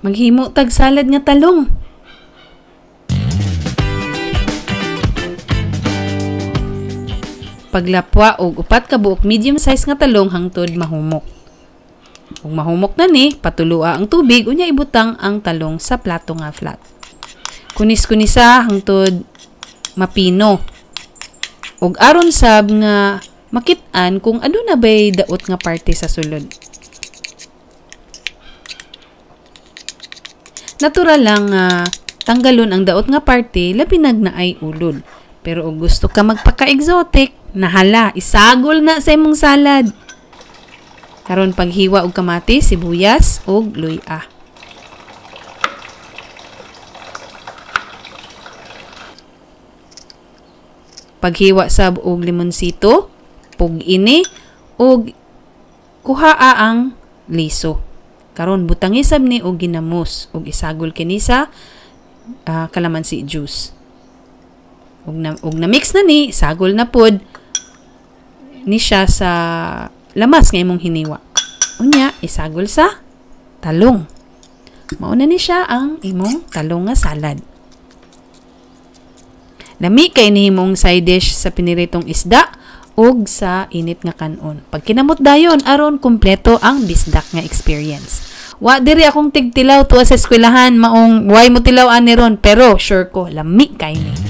Maghimo tag salad nga talong. Paglapwa og 4 ka buok medium size nga talong hangtod mahumok. Ug mahumok na ni, patulua ang tubig unya ibutang ang talong sa plato nga flat. Kunis-kunisa hangtod mapino. Ug aron sab nga makit-an kung aduna bay daot nga parte sa sulod. Natural lang nga tanggalon ang daot nga parte labi nag naay ulod. Pero og gusto ka magpaka-exotic, nahala, isagol na sa imong salad. Karon paghiwa og kamatis, sibuyas ug luya. Paghiwa sab og limonsito, pug-ini ug kuhaa ang liso. Karon butangi sab ni og ginamos ug isagol kini sa kalamansi juice. Ug na mix na ni, isagol na pod ni siya sa lamas nga imong hiniwa. Unya isagol sa talong. Mao na ni siya ang imong talong nga salad. Lami kay nihimong side dish sa piniritong isda ug sa init nga kanon. Pagkinamot dayon aron kumpleto ang bisdak nga experience. Wa diri akong tigtilaw tuwa sa eskwelahan, maong way mo tilaw ani ron, pero sure ko lami kay ni.